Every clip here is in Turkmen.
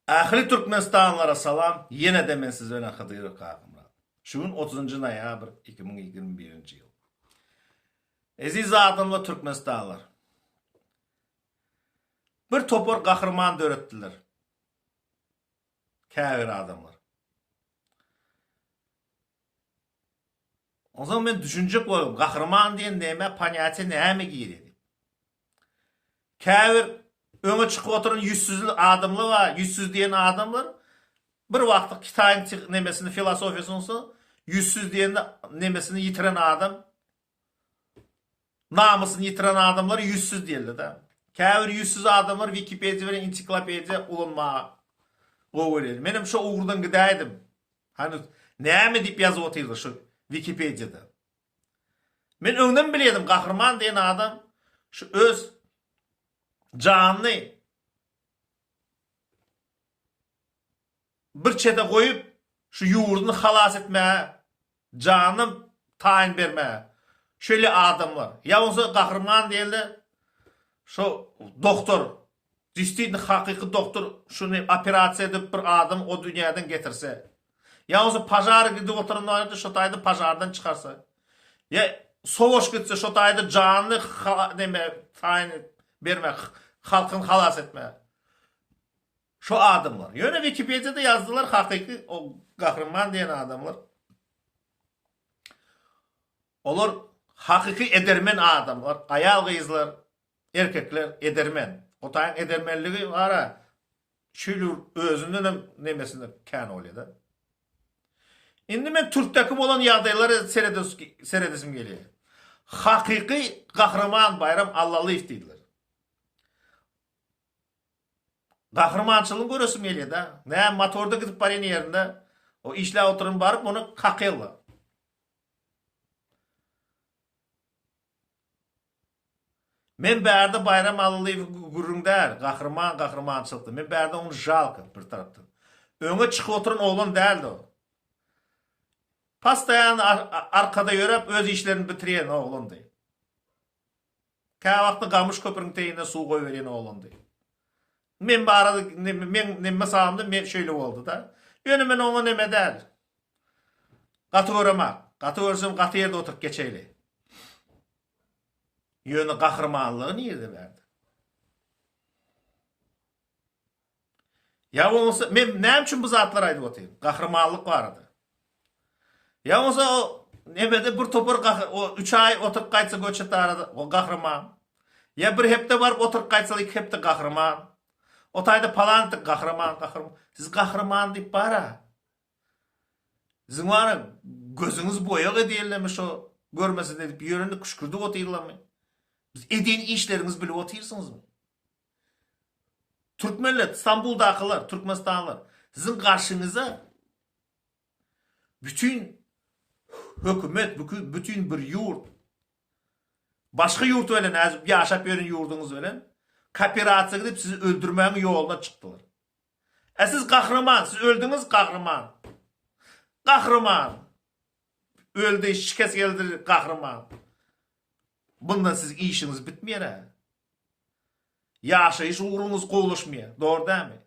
Ähli Türkmenistanlylara salam, ýene-de men siz bilen Hydyrow Kakamyrat. Şu gün otuzynjy noýabr 2021-nji ýyl. Eziz adamlar Türkmenistanlylar. Bir topar gahryman döretdiler. Käbir adamlar. Onsoň men düşünjek boldum, gahryman diýen näme, ponýatiýa näme girýär diýip. Käbir öňe çykyp oturan ýüzsüzli adamlar bar, ýüzsüz diýen adamlar bir wagtlyk Kitaýyň nemesini, filosofiýasyny bolsa, ýüzsüz diýende nemesini ýitiren adam, namysyny ýitiren adamlar ýüzsüz diýildi-de. Käbir ýüzsüz adamlar Wikipediýa bilen ensiklopediýa ulanmaga gowy görýär. Menem şo ugurdan gidäýdim. Hany näme diýip ýazyp otyrlar şu Wikipediýada. Men öňden bilýärdim gahryman diýen adam şu öz janyny bir çete goýup şu ýurduny halas etmäge janyny taýyn bermäge şeýle adamlar. Ýa bolsa gahryman diýende şo doktor Distitno hakyky doktor şuny operasiýa edip bir adamy o dünýäden getirse. Ýa bolsa pažar gidip oturan wagty şo taýda pažardan çykarsa. Ýa sowaş gitse şo taýda janyny neme taýyn bermek halkyny halas etme. Şo adamlar. Ýöne wikipediýada ýazdylar hakyky o gahryman diýen adamlar. Olar hakyky edermen adamlar, aýal gyzlar, Erkekler edermen. Hutaýyň edermenligi bar-a, şeýle bir özündenem nemesinde kän bolýa-da. Indi men türkdäki bolan ýagdaýlara seredesim gelýär. Hakyky gahryman Baýram Allalyýew diýdiler. Gahrymançylygyny göresim gelýär-de. Näme motorda gidip barýan ýerinde o işläp oturan baryp ony kakýarlar. Men bärde Baýram Allyýew gürrüň däl, gahryman gahrymançylykdy. Men bärde ony žalko bir tarapdan. Öňe çykyp oturan oglan däldi o. Postoýanno arkada ýöräp öz işlerini bitirýän oglandy. Käwagtda gamyş köprüň teýinde suw goýberýän oglandy. Men barada meň mysalymda men şeýle boldy-da. Ýöne men oňa neme däl. Gaty göremak. Gaty görsem gaty ýerde oturyp geçeýli. Ýöne gahrymanlygy nirde bärde? Ýa bolmasa men näme üçin bu zatlary aýdyp otyryn? Gahrymanlyk barada. Ýa bolmasa o nemede bir topar gah o 3 aý oturyp gaýtsa göçet arada o gahryman. Ýa bir hepde baryp oturyp gaýtsa iki hepde gahryman. O taýda palan etdik gahryman gahryman. Siz gahryman diýip bara. Siziň bara gözüňiz boýag edýärlermi şo görmesin edip ýörende küşkürdip otyrlarmy? Biz edýän işleriňizi bilip otyrsyňyzmy? Türkmenler, Stambuldakylar, Türkmenistanlylar siziň garşyňyza bütin hökümet, bütin bir ýurt, başga ýurt bilen, häzir ýaşap ýören ýurduňyz bilen kooperasiýa gidip sizi öldürmägiň ýoluna çykdylar. E siz gahryman, siz öldüňiz gahryman. Gahryman. Öldi, şikes geldi gahryman. Bundan siziň işiňiz bitmeýär-ä. Ýaşaýyş ugruňyz gowulaşmaýar. Dogry dälmi?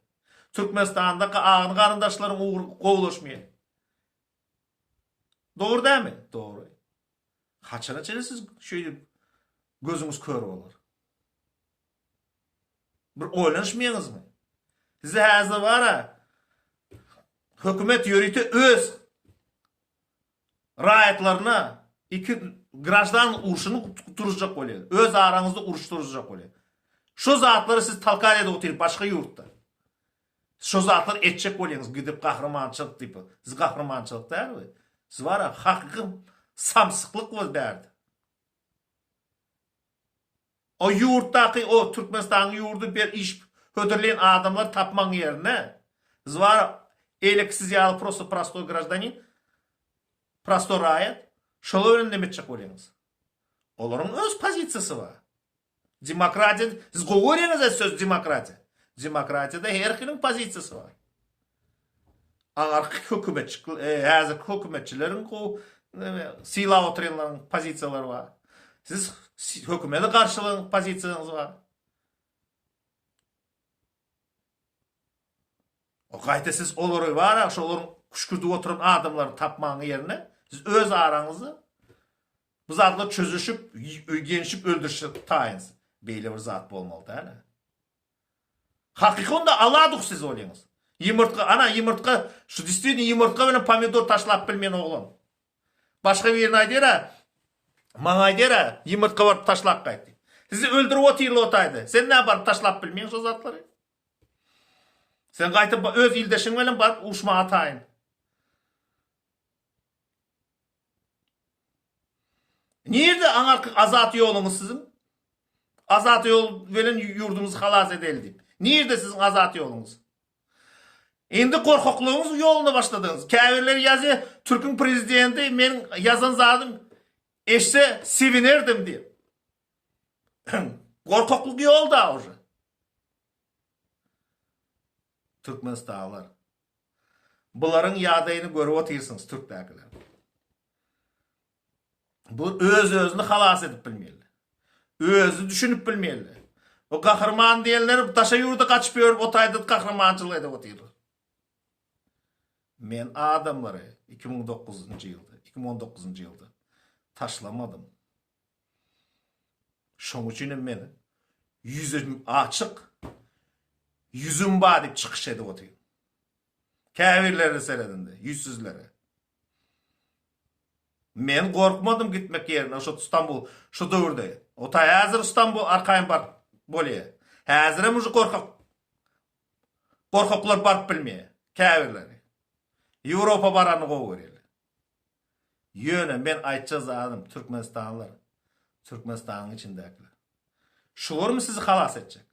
Türkmenistandaky agyn garyndaşlaryň ugry gowulaşmaýar. Dogry dälmi? Dogry. Haçana çenli siz şeýdip gözüňiz kör bolar? Bir oýlanyşmaýaňyzmy? Size häzir bar-a, hökümet ýörite öz raýatlaryna iki graždan urşuny turuzjak bolýar. Öz araňyzda uruş turuzjak bolýar. Şo zatlary siz talkat edip otyryp başga ýurtda. Şo zatlary etjek bolýaňyz gidip gahrymançylyk diýip. Siz gahrymançylyk däl bu. Siz bar-a hakyky samsyklyk bu bärde. O ýurtdaky o Türkmenistanyň ýurdy bir iş hödürleýän adamlary tapmagyň ýerine biz bar eýleki siz ýaly prosto prostoý graždanin prostoý raýat şolar bilen neme etjek bolýaňyz? Olaryň öz pozisiýasy bar. Demokratiýa siz gowy görýäňiz söz demokratiýa. Demokratiýada her kimiň pozisiýasy bar. Aňarky hökümetçi, häzirki hökümetçileriň gowy sylap oturanlaryň pozisiýalary bar. Siz hökümete garşylygyň pozisiýaňyz bar. Gaýta siz olary bar-a, şolaryň küşkürdip oturan adamlaryny tapmagyň ýerine, siz öz araňyzda bu zatlary çözüşip, ýenşip öldürişe taýynsyz. Beýle bir zat bolmaly däl-ä. Hakyky onda aladuh siz bolýaňyz. Ýumurtga, ana ýumurtga, şu diswitno ýumurtga bilen pomidor taşlap bilmeýän oglan. Başga birine aýdýar-a, maňa aýdýar-a, ýumurtga baryp taşlap gaýt diýip. Sizi öldürip otyrlar o taýda. Sen nä baryp taşlap bilmeýäň şo zatlary? Sen gaýta öz ildeşiň bilen baryp uruşmaga taýyn. Nirde aňarky azat ýoluňyz siziň? Azat ýol bilen ýurdumyzy halas edeli diýip. Nirde siziň azat ýoluňyz? Indi gorkaklygyňyz ýoluna başladyňyz. Käbirleri ýazýar, türküň prezidenti meniň ýazan zadym eşse sewinerdim diýip. Gorkaklyk ýol da uje. Türkmenistanlylar. Bularyň ýagdaýyny görüp otyrsyňyz türkdäkiler. Bu öz-özüni halas edip bilmeli. Özi düşünip bilmeli. O gahryman diýenler daşa ýurda gaçyp ýörüp o taýda gahrymançylyk edip otyrlar. Men adamlary 2009-njy ýylda, 2019-njy ýylda taşlamadym. Şoň üçin hem men ýüzüm açyk, ýüzüm bar diýip çykyş edip otyryn. Käbirlerine seredende, ýüzsüzlere. Men gorkmadym gitmek ýerine, şo Stambul, şo döwürde. O ta häzir Stambul arkaýyn baryp bolýar. Häzirem uje gorkak gorkaklar baryp bilmeýär, käbirleri. Ýewropa barany gowy görýärler. Ýöne men aýtjak zadym Türkmenistanlylar, Türkmenistanyň içindäkiler. Şularmy sizi halas etjek?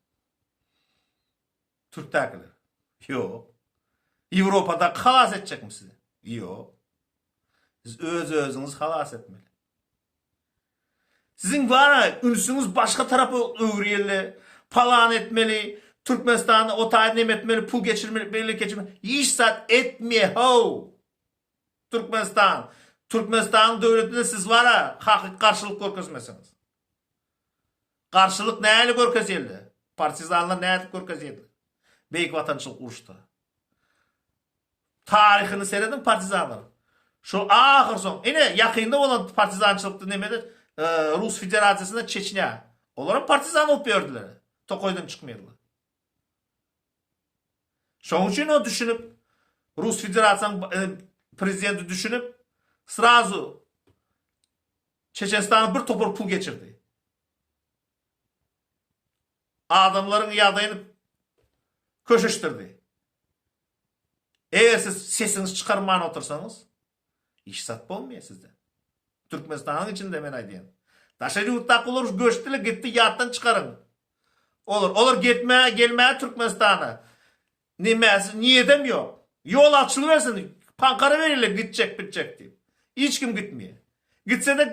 Türkdäkiler. Ýok. Ýewropadaky halas etjekmi sizi? Ýok. Siz öz-özüňizi halas etmeli. Siziň bara ünsüňiz başga tarapa öwürýärler. Palan etmeli, Türkmenistanda o taýda neme etmeli, pul geçirmeli, beýle geçirmeli. Hiç zat etme how. Türkmenistan. Türkmenistanyň döwletine siz bara hakyky garşylyk görkezmeseňiz. Garşylyk nähili görkezildi? Partizanlar nädip görkezildi? Beýik Watançylyk uruşda. Taryhyny serediň partizanlaryň. Şu ahyr soň, ine ýakynda bolan partizançylykda nemede e, Rus Federasiýasynda Çeçnýa. Olaram partizan bolup ýördüler. Tokaýdan çykmaýarlar. Şonuň üçin o düşünip, Rus Federasiýanyň e, prezidenti düşünip, srazu Çeçenistana bir topar pul geçirdi. Adamlaryň ýagdaýyny köşeşdirdi. Eger siz sesiňizi çykarman otursaňyz, iş zat bolmaýar sizden. Türkmenistanyň içinde men aýdýan. Daşary ýurtdaky olar göçdüler, gitdi, ýatdan çykaryň. Olar, olar getmäge, gelmäge Türkmenistana nemesi, niýetem ýok. Ýol açylybersin, paňkara berilip gitjek, bitjek diýip. Hiç kim gitmeýär. Gitse-de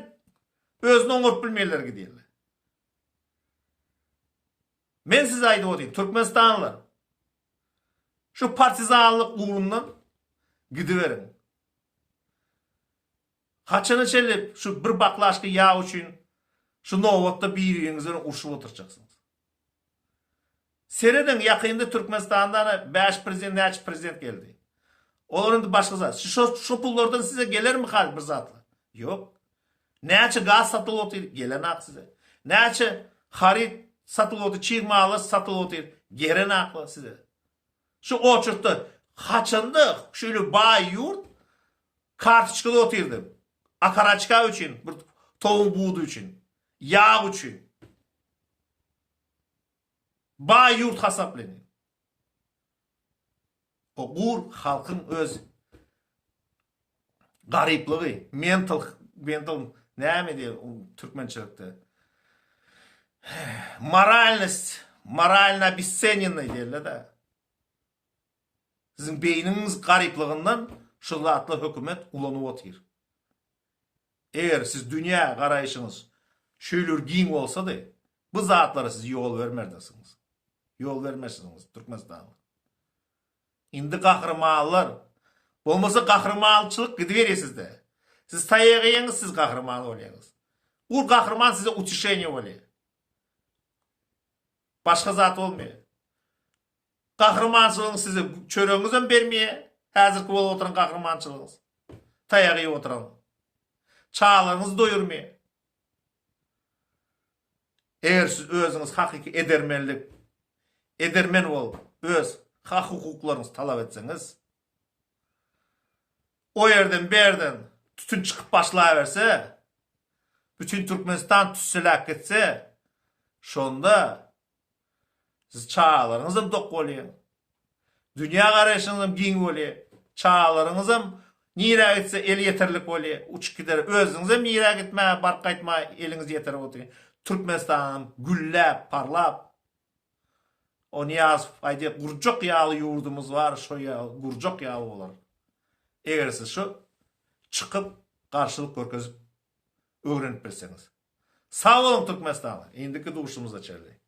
özüni oňaryp bilmeýärler gidýärler. Men size aýdyp otyryn, türkmenistanlylar, şu partizanlyk ugrundan gidiberiň. Haçana çenli şu bir baklaşka ýag üçin şu nobatda bir-biriňiz bilen urşup oturjaksyňyz? Serediň, ýakynda Türkmenistanda ana bäş prezident, näçe prezident geldi. Olar indi başga zat. Şu şu pullardan size gelermi hal bir zatlar? Ýok. Näçe gaz satylyp otyr, gelenak size. Näçe haryt satylyp otyr, çig mallar satylyp otyr, gerenaklar size. Şu oçurtda haçanda şeýle baý ýurt kartoçkada otyrdy. Akaraçka üçin, bir towuň budy üçin, ýag üçin. Baý ýurt hasaplanýar. O gur halkyň öz garyplygy, mental, mental näme diýer türkmençilikde? Moralnost, moralno obescenennyý diýerler-de. Siziň beýniňiz garyplygyndan şu zatlar hökümet ulanyp otyr. Eger siz dünýä garaýşyňyz şeýle bir giň bolsady, bu zatlara siz ýol bermerdisiňiz. Ýol bermersiňiz Türkmenistanda. Indi gahrymanlar, bolmasa gahrymançylyk gidiberýär sizde. Siz taýak iýeňiz, siz gahryman bolýaňyz. Bu gahryman size utişeniýe bolýar. Başga zat bolmaýar. Gahrymançylygyňyz size çöregiňizem bermeýär, häzirki bolup oturan gahrymançylygyňyz. Taýak iýip oturan. Çagalaryňyzy doýurmaýar. Eger siz özüňiz hakyky edermenlik, edermen bolup, öz hak-hukuklaryňyzy talap etseňiz, o ýerden bu ýerden tütün çykyp başlaberse, bütin Türkmenistan tüsseläp gitse, şonda Siz çagalaryňyzam dok bolýar. Dünýä garaýşyňyzam giň bolýar. Çagalaryňyzam nirä gitse eli ýeterlik bolýar. Uçup gider. Özüňizem nirä gitmäge, baryp gaýtmaga eliňiz ýeter boldy. Türkmenistanam gülläp, parlap, o Nyýazow aýdýar, gurjak ýaly ýurdumyz bar, şo ýaly gurjak ýaly bolar. Eger siz şo çykyp garşylyk görkezip öwrenip bilseňiz. Sag boluň Türkmenistanly. Indiki duşumyza çenli.